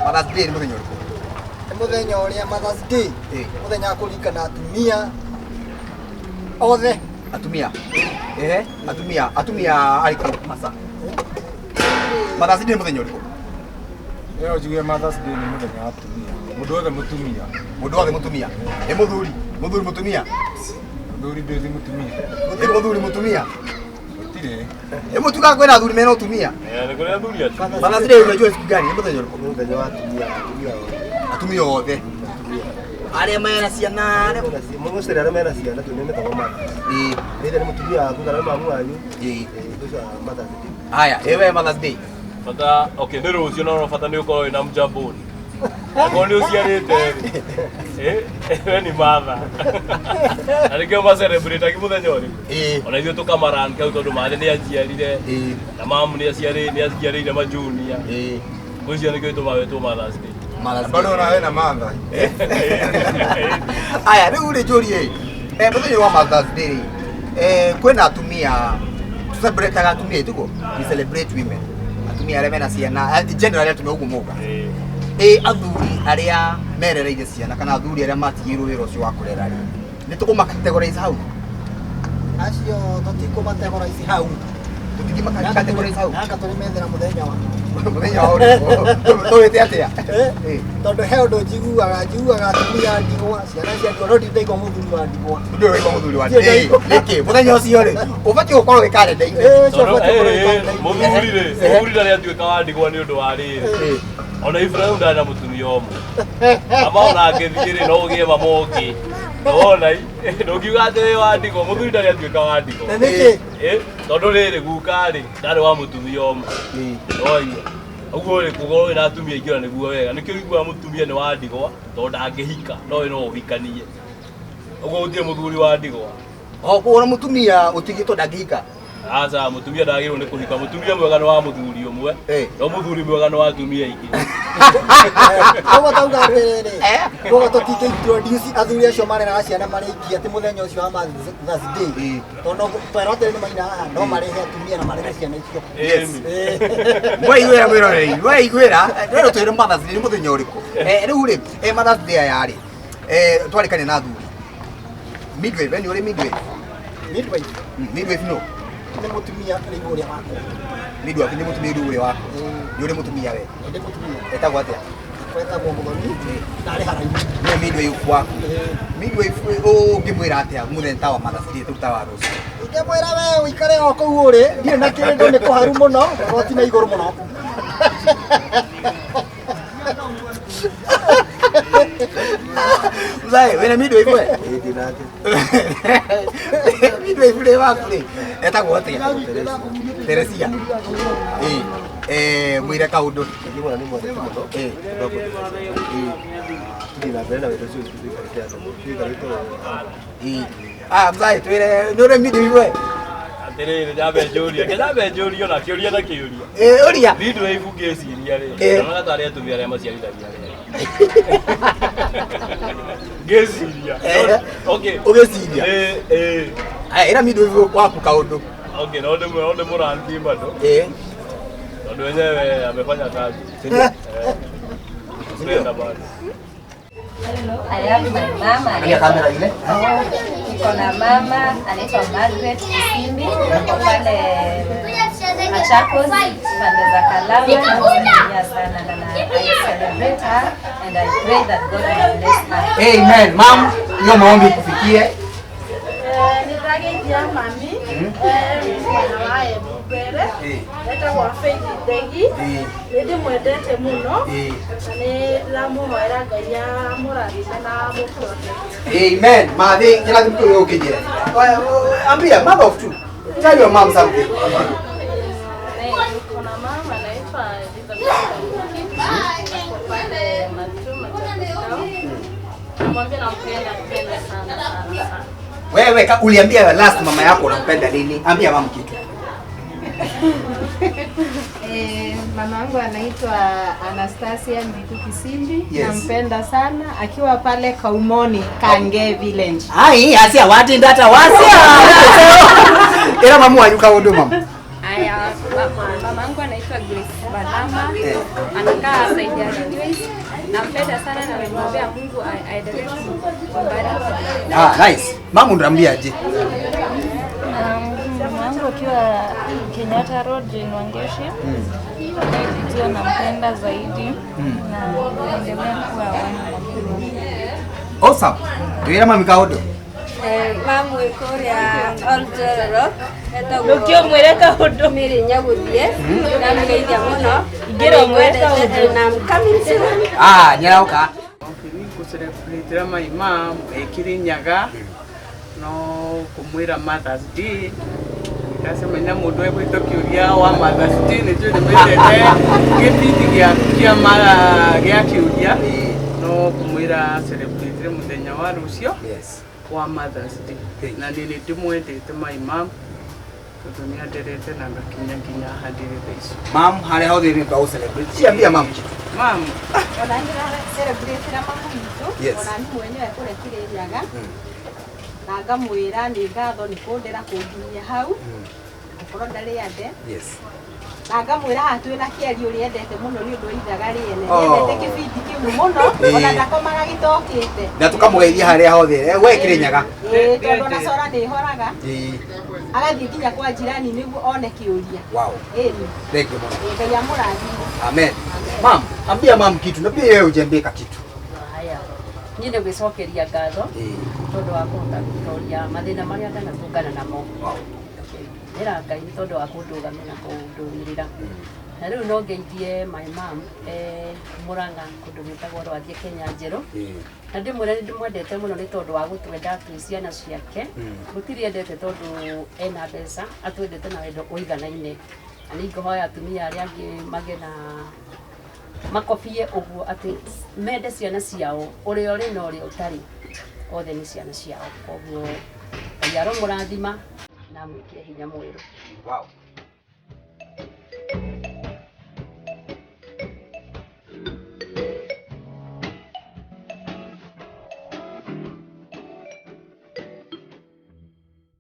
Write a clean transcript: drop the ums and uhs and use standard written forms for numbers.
Mother's Day nĩ mũthenya ũrĩkũ? Nĩ mũthenya ũrĩa Mother's Day, mũthenya wa kũririkana atumia othe. Atumia. Ehe, atumia, atumia arĩkũ hasa? Mother's Day nĩ mũthenya ũrĩkũ? Ĩyo njuge Mother's Day nĩ mũthenya wa atumia. Mũndũ wothe mũtumia. Mũndũ wothe mũtumia. Ĩ mũthuri, mũthuri mũtumia. Mũthuri ndũthi mũtumia. Ĩ mũthuri mũtumia. Gũtirĩ. Ĩ mũtuga kwĩna athuri mena ũtumia. Eh, nĩ kũrĩ athuri atumia. Mother's Day unajua siku gani? Nĩ mũthenya ũrĩkũ? Mũthenya wa atumia, atumia othe. Atumia othe. Arĩa mena ciana, arĩa Mostly arĩa mena ciana tondũ nĩo metagwo mothers. Ĩĩ. Either nĩ mũtumia waku kana nĩ mamu wanyu. Ĩĩ. Those are Mother's Day. Haya, ĩ we Mother's Day. Bata, okay, nĩ rũciũ no bata nĩ ũkorwo wĩna mjamboni. Akorwo nĩ ũciarĩte rĩ, eh, we nĩ mother. Na nĩkĩo ma-celebrate-agi mũthenya ũrĩkũ? Ona ithuĩ tũkamaran kau tondũ mathĩ nĩ anjiarire na mamu nĩ aciarĩ nĩ aciarĩire majunia. Ngwĩciria nĩkĩo gĩtũmaga wĩtwo Mother's Day. Mother's Day. Bado ona wena mother. Aya, rĩu rĩ njũrie ĩ, mũthenya wa Mother's Day rĩ, kwĩna atumia tũcelebrataga atumia tiguo? We celebrate women. Atumia arĩa mena ciana, generally atumia ũguo mauga. Ĩ athuri arĩa merereire ciana kana athuri arĩa matigĩirwo wĩra ũcio wa kũrera rĩ, nĩ tũkũmacategorize hau? Acio tũtikũmategorize hau. Tũtingĩmacategorize hau. Nanga tũrĩmethera mũthenya wa Mũthenya wa ũrĩkũ? Tũwĩte atĩa? Tondũ he ũndũ njiguaga, njiguaga atumia a ndigwa, ciana cia ndigwa, no ndindaigua mũthuri wa ndigwa. Ndũrĩ ũraigua mũthuri wa Ndirĩ ndaigua. Nĩkĩ? Mũthenya ũcio rĩ, ũbatiĩ gũkorwo wĩ karenda-inĩ. Ũcio ũbatiĩ gũkorwo wĩ karenda-inĩ. Mũthuri rĩ, mũthuri ndarĩ atuĩka wa ndigwa nĩ ũndũ wa rĩrĩ. Ona Ibrahim ndarĩ na mũtumia ũmwe. Ama ona angĩthiĩ rĩ, no ũgĩe mama ũngĩ. Nĩwona i? Ndũngiuga atĩ wĩ wa ndigwa, mũthuri ndarĩ atuĩka wa ndigwa. Na nĩkĩ? Tondũ rĩrĩ guka rĩ, ndarĩ wa mũtumia ũmwe. Nĩwaigua? Ũguo rĩ, gũkorwo wĩna atumia aingĩ ona nĩguo wega. Nĩkĩo ũiguaga mũtumia nĩ wa ndigwa, tondũ ndangĩhika, no we no ũhikanie. Ũguo gũtirĩ mũthuri wa ndigwa. O koguo mũtumia ũtigĩtwo ndangĩhika? Aca, mũtumia ndagĩrĩirwo nĩ kũhika. Mũtumia mwega nĩ wa mũthuri ũmwe, no mũthuri mwega nĩ wa atumia aingĩ. Koguo tauga atĩrĩrĩ, koguo tũtingĩ introduce athuri acio mareraga ciana marĩ aingĩ atĩ mũthenya ũcio wa Mother's Day. Tondũ no twerwo atĩrĩ nĩ maina haha, no marehe atumia na marere ciana icio. Yes. Mwaiguĩra mwĩroreri, mwaiguĩra, rĩu twĩre Mother's Day nĩ mũthenya ũrĩkũ? Rĩu rĩ, Mother's Day aya rĩ, twarĩkania na athuri. Midwife, we nĩ ũrĩ midwife? Midwife? Midwife no? Nĩ mũtumia rĩu ũrĩa wakwa. Midwife nĩ mũtumia rĩu ũrĩa waku. Nĩ ũrĩ mũtumia we? Ndĩ mũtumia. Etagwo atĩa? Etagwo Mũthoni, na arĩ haraihu. Nĩwe midwife waku. Midwife ũngĩmwĩra atĩa mũthenya ta wa Mother's Day rĩu ta wa rũciũ? Ingĩmwĩra we ũikare o kũu ũrĩ, ndirĩ na kĩndũ nĩ kũharu mũno, tondũ ti na igũrũ mũno. Mzee, wĩna midwife we? Ĩĩ ndĩ nake. Midwife rĩ waku rĩ, etagwo atĩa? Teresia. Ĩĩ. Mwĩre kaũndũ. Ingĩmwĩra nĩ mwendete mũno. Tondũ akũndĩte ciana. Tũthiĩ na mbere na wendo ũcio tũikarĩte andũ, tũikarĩte wega. Ĩĩ. Ah, mzee, twĩre nĩ ũrĩ midwife we? Atĩrĩrĩ, nyambe njũrie, reke nyambe njũrie ona kĩũria na kĩũria. Ĩĩ, ũria. Midwife ngĩciria rĩ, ndonaga tarĩ atumia arĩa maciarithagia rĩ. Ngĩciria. Okay. Ũgĩciria. Ĩĩ. Aya, ĩra midwife waku kaũndũ. Okay, no ndĩmũrangi bado. Tondũ wenyewe amefanya kazi. Sipenda bado. I have my mama. Angalia kamera ile. Niko na mama anaitwa Margaret Kisimbi, yuko pale Machakos, pande za Kalama. Namsalimia sana na I celebrate her and I pray that God will bless her. Amen. Mam, hiyo maombi ikufikie. Nĩndagĩithia mami mwana wa Embu mbere etagwo Faith Ndegi, nĩ ndĩmwendete mũno na nĩ ndĩramũhoera Ngai amũrathime na amũprotect. Amen. Mathi, kila kitu wewe ukijira. Ambia mother of two. Tell your mom something. Niko na mama anaitwa Elizabeth Kanguki, ako pale Matu, Machakos town. Namwambia nampenda penda sana sana sana. Wewe uliambia last mama yako unampenda lini? Ambia mama kitu. Mama yangu anaitwa Anastasia Mbiku Kisimbi. Yes. Nampenda sana akiwa pale Kaumoni Kange Village. Ai, asia wati ndata wasia. Era mamu wanyu kaundu mama. Aya, Mama yangu anaitwa Grace Balama, anakaa saidi ya Railways. Nampenda sana na namwombea Mungu aendelee kumbariki. Ah, nice. Mama unamwambia aje? Mama yangu akiwa Kenyatta Road, Jane Wangeshi. Ndio nampenda zaidi na naendelea kuwa wana. Awesome. Twira mami kaundu. Mamu wĩ kũrĩa Oljororok etagwo Ndũkĩ ũmwĩre kaũndũ. Mary Nyaguthie ndamũgeithia mũno. Ingĩra ũmwĩre kaũndũ. Na I'm coming soon. Ah, nyarauka. Gũcelebrate my mom e Kirinyaga no kũmwĩra Mother's Day ndacemania na mũndũ egwĩtwo kĩũria wa Mother's Day nĩ njũĩ nĩmwendete gĩbindi gĩaku kĩa mara gĩa kĩũria no kũmwĩra celebrate mũthenya wa rũcio wa Mother's Day na nĩ nĩ ndĩmwendete my mom tondũ nĩ anderete na ngakinya nginya haha ndĩrĩ thaa ici. Mam harĩa hothe nĩ twa celebrate. Ciambia mam kitu. Mam. Ona ndĩra celebrate mamu witũ. Yes. Ona niĩ mwenyewe kũrĩa Kĩrĩnyaga. Na ngamwĩra nĩ ngatho nĩ kũndera kũnginyia hau. Gũkorwo ndarĩ ande. Na ngamwĩra haha twĩna kĩario ũrĩa endete mũno nĩ ũndũ wa ithaga rĩene. Oh. Nĩendete kĩbindi kĩu mũno ona ndakomaga gĩtokĩte. Na tukamũgeithia harĩa hothe. Eh, we Kirinyaga. Ĩĩ, tondũ ona cora nĩ ĩhoraga. Ĩĩ. Agathiĩ nginya kwa jirani nĩguo one kĩũria. Wow. Ĩni. Thank you mũno. Ngai amũrathime. Amen. Mam, ambia mam kitu na pia wewe hujiambia kitu. Haya, niĩ nĩ gwĩcokeria ngatho tondũ wa kũhota gũtoria mathĩna marĩa ndanatũngana namo. Ndĩra Ngai nĩ tondũ wa kũndũgamia na kũndũmĩrĩra. Na rĩu no ngeithie my mom Murang'a kũndũ gwĩtagwo Rwathiĩ Kenya Njerũ. Na ndĩmwĩre nĩ ndĩmwendete mũno nĩ tondũ wa gũtwenda twĩ ciana ciake. Gũtirĩ endete tondũ ena mbeca, atwendete na wendo ũiganaine. Na nĩ ingĩhoya atumia arĩa angĩ magĩe na makobie ũguo atĩ mende ciana ciao ũrĩa ũrĩ na ũrĩa ũtarĩ othe nĩ ciana ciao koguo Ngai aromũrathima na amwĩkĩre hinya mwerũ. Wow.